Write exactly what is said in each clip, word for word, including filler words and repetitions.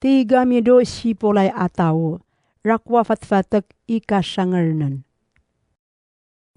tig ami do sipolay a taw, rakowa fatfatek i kasangernn.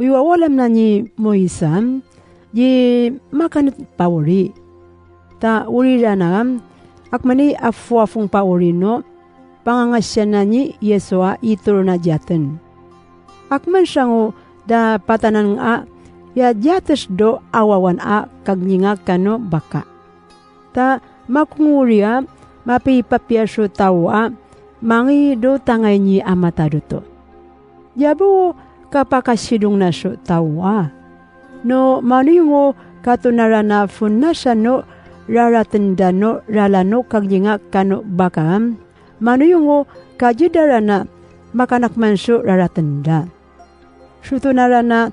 Oy wawalam na ni Moisa, di makan'et pawri. Ta ori rana, akmani a fowafong pawri no, pangangasiyan na ni Yesua i toro na diyatn. Akman sango da patanangn a, ya diyatn sdo a wawan a kaglinga kano baka. Ta makongori a mapipapiya so taw a mangido tangay ni a matad oto. Diya bo kapakasidong na so taw a. No manoyong o katonara na fonasan o raratn da no rala no kaglinga kano baka. Manoyong o kajida rana makanakman so raratn da. Sotonara na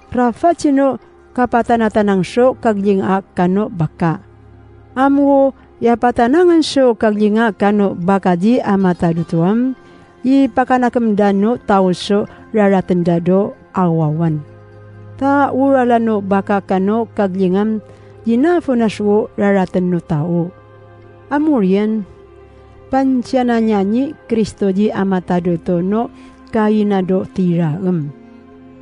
rafatsi no kapatanatanang so kaglinga kano baka. Amo o ya patanangn so kaglinga kano baka di a matad oto am, i pakanakm da no taw so raratn da do a wawan. Ta o rala no baka kano kaglinga am, di na fonas o raratn o taw. Amo riyan, pantsiyana niyan i Kristo di a matad oto no kaina do tiraem.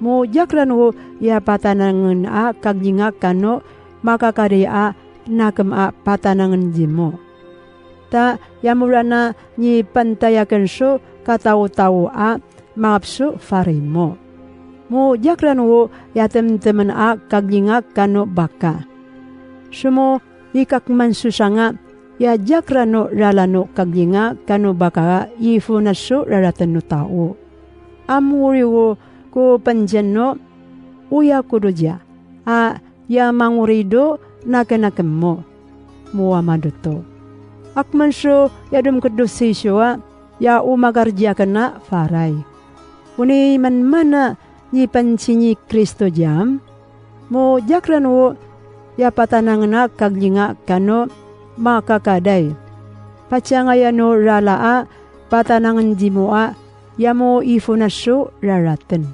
Mo diyakran o ya patanangn a kaglinga kano makakadai a nakm a patanangn dimo. Ta ya morana ni pantayakn so kataotaw a mangap so fari mo. Mo diyakran o ya tmtmn a kaglinga kano baka. Somo i kakman so sanga, ya diyakran o rala no kaglinga kano baka a ifonas so raratn o taw. Amo ori o ko pantsiyano, oya ko do diya a ya mangori do naknakm mo. Mo a madoto. Akman so ya domkdo sisyo a ya o magardiya kna faray. Oni man mana ni pantsini Kristo diyam, mo diyakran o ya patanangn a kaglinga kano makakadai. Patsiyangaya no rala a patanangn dimo a ya mo ifonas so raratn.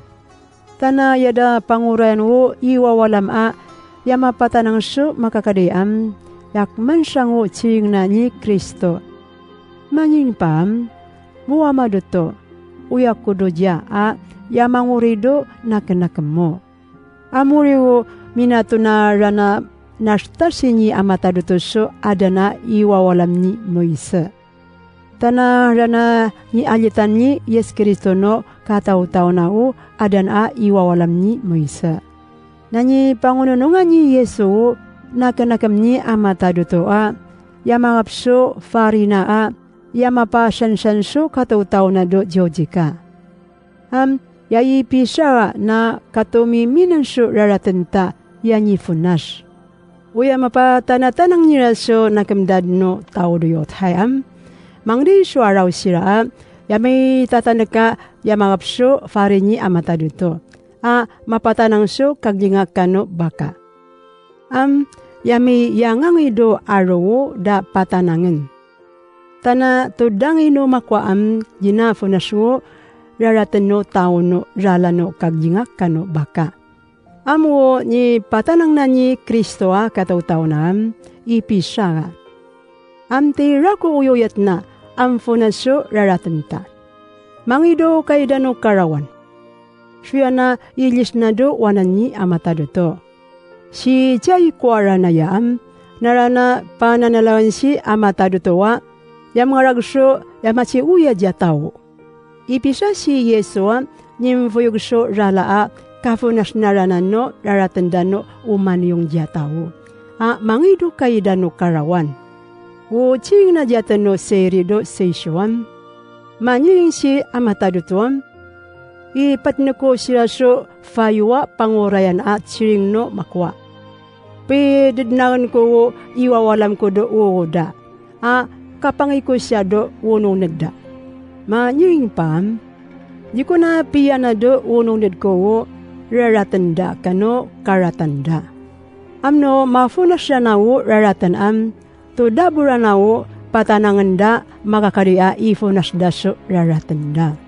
Tana ya da pangorayan o i wawalam a ya mapatanang so makakadai am, ya kman sango tsiring na ni Kristo. Mangiring pa am, mo a madoto, oya ko do diya a ya mangori do naknakm mo. Amo ri o minatonara na nastasi ni a matad oto so adan a i wawalam ni Moise. Tana rana ni alitan ni Yis Kristo no kataotaw na o adan a i wawalam ni Moise. Na ni pangononongan ni Yis o naknakm ni a matad oto a ya mangap so fari na a ya mapasansan so kataotaw na do jojika. Am, ya ipisaga na katomiminan so raratn ta ya nifonas. Oya mapatanatanang iran so nakmdad no taw do yothay am. Mangdi so araw sira a, ya mitatank a ya mangap so fari ni a matad oto. A mapatanang so kaglinga kano baka. Am, ya miyangangido a rogo da patanangn. Tana to dangino makowa am di na fonas o raratn o taw no rala no kaglinga kano baka. Amo o nipatanang na ni Kristo a kataotaw na am ipisaga. Am tira ko oyoyat na am fonas o raratn ta. Mangido kaidan o karawan. Soya na ilis na do wanan ni a matad oto. Si Jay ko aran aya am, na rana pananalawan si a matad oto a, ya mngarag so ya matsi oya diya taw. Ipisa si Yis o a, nimfoyog so rala a kafonas na rana no raratn da no o maniyong diya taw. A mangido kaidan o karawan. O tsiring na diya tano siri do sisyo am. Mangiring si a matad oto am. Ipatn ko sira so fayo a pangorayan a tsiring no makowa. Pidednangn ko o i wawalam ko do o da. A kapangi ko siya do o noned da. Mangiring pa am. Di ko na piya na do o noned ko o raratn da kano karatan da. Am no mafonas rana o raratn am. To da bo rana o patanangn da makakadi a ifonas da so raratn da.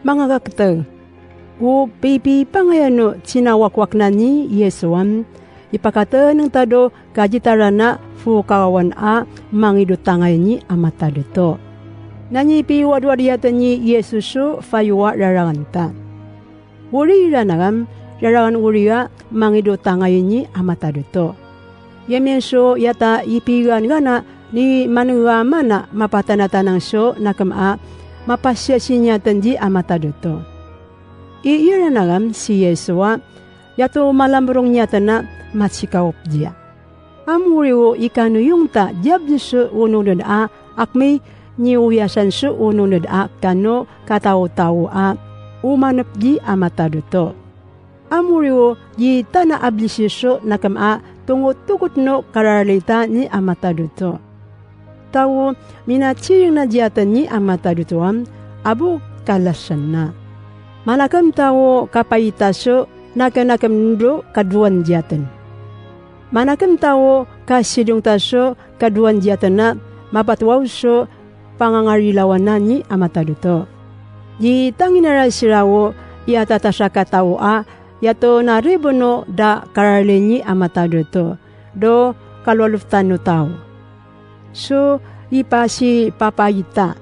Manga kakta, o pipipangayan o tsinawakwak na ni Yis o am, ipakatanang ta do kajitaran a fokawawan a mangido tangay ni a matad oto. Na nipiyowadowad iyan tn i Yesus so fayowa rarangn ta. Oriran anan, rarangn oriya mangido tangay niyan a matad oto. Iya miyan so iyata ipigan gana ni manega mana mapatanatanang so nakm a mapasiyasi niyan tn di a matad oto. Iiran anan si Yesu a iyato malamrong niyan tn a matsikaop diya. Amori o ikanoyong ta diya bs so onongned a akmi niyowiyasan so onongned a kano kataotaw a omanp di a matad oto. Amori o di tana a bs so nakm a tongotongot no kararlita ni a matad oto. Taw, minatiring na diya tn ni a matad oto a bo kalasan na. Manakn taw kapaita so naknakm ndo kadowan diya tn. Manakn taw kasidong ta so kadowan diya tn a mapatowaw so pangangarilawan na ni a matad oto. Di tanginara sira o iyatatas a kataw a iyato na ribo no da kararli ni a matad oto do kaloloftan o taw. So ipasipapaita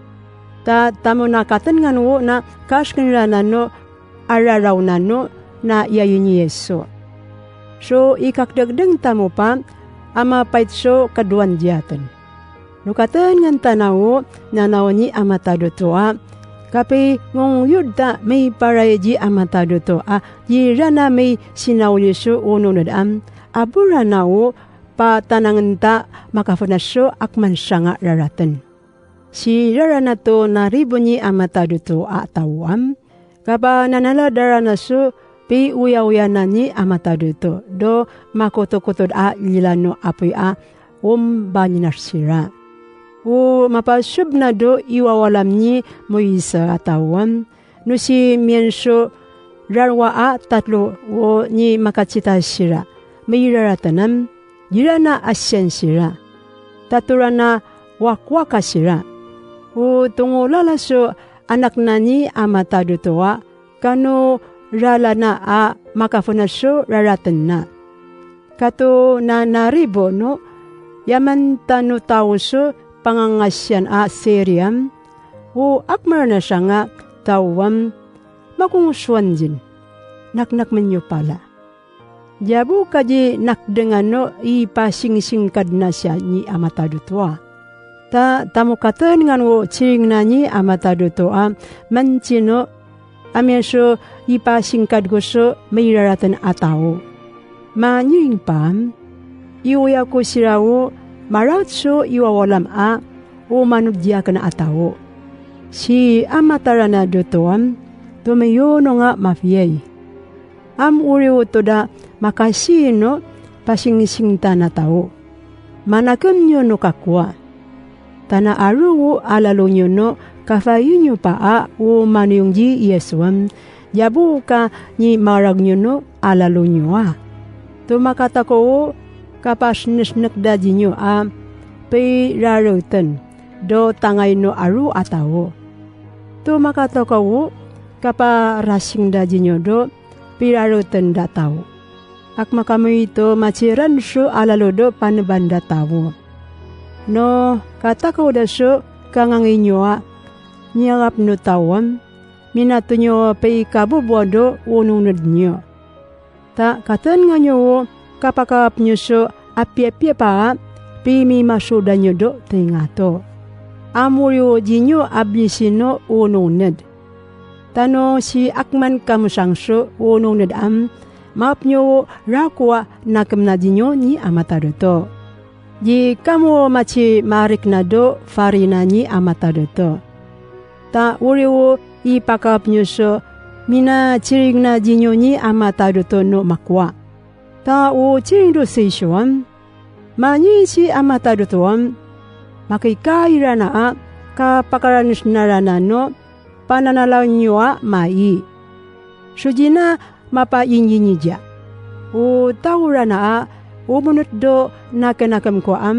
ta tamon a katngan o na kaskn ranan o araraw nano na iyayi ni Yesu. So ikakdgdng tamo pa a mapait so kadowan diya tn. No katngan tano o nanaw ni a matad oto a kapingongyod ta miparay di a matad oto a di rana misinaoli so onongned a bo rana o patanangn ta makafnas so akman sanga raratn. Si rarana to na ribo ni a matad oto a taw a kapananalad rana so piyoyawiyanan ni a matad oto do makotokotod a lilano apoy a ombanginar sira. O mapasob na do iwawalam ni Moise a taw a no si miyan so rarwa a tatlo o ni makacita sira, miraratn a di rana asiyan sira. Tato rana wakwaka sira. O tongolala so anak na ni a matad oto a kano ralana a makafnas so raratn na. Kato na naribo no iyaman tano taw so pangangasiyan a siriya o akmarana sanga taw a makongosowan din. Naknakmn iyo pala. Diya bo ka di nakdngan o ipasingsingkad na siya ni a matad oto a. Ta tamon katngan o tiringna ni a matad oto a mantino a miyan so ipasingkad ko so miraratn a taw. Mangiring pa, iyoya ko sira o maraot so iwawalam a omanod di akn a taw. Si a matarana doto a tomiyono nga mafiyay. Amori oto da makasii no pasingsingtan a taw. Manakn iyo no kakowa. Tana aro o alalo niyo no kafayi niyo pa a omaniyong di Yesu a diya bo ka nimarag niyo no alalo niyo a. To makatakaw o kapasnsnkda di niyo a piraratn do tangay no aro a taw. To makatakaw o kaparasingda di niyo do piraratn da taw. Akma kamo i to matsiran so alalo do panban da taw. No katakaw da so kangangay niyo a niyagap no taw a minato niyo pikaboboa do onongned niyo. Ta katngan iyo o kapakap niyo so apiyapiya pa a pimimasoda niyo do tingato. Amori o di niyo a blisi no onongned. Tano si akman kamo sangso onongned a maap niyo o rakowa nakmna di niyo ni a matad oto. Di kamo matsi marikna do farina ni a matad oto. Ta oriyo o ipakaap niyo so minatiringna di niyo ni a matad oto no makowa. Ta o tiring do sii so a manisi a matad oto a makikairana a kapakaransnarana no pananalaw niyo a mai. So di na mapaingingidiya. O taw rana a omonot do naknakm ko a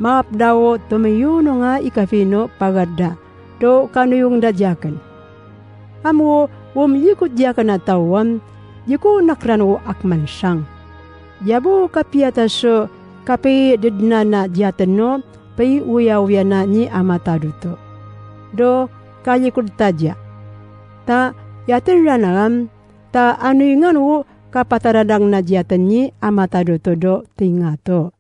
maap da o tomiyono nga ikafi no pagad da do kanoyong da di akn. Amo o miyikot di akn a taw a di ko nakran o akman sang. Diya bo kapiya ta so kapidedna na di atn no piyoyawiya na ni a matad oto. do kalikod taja. Ta iyatd ran a ngam ta ano i ngan o kapataradang na jiyatn i a matado to do tingato.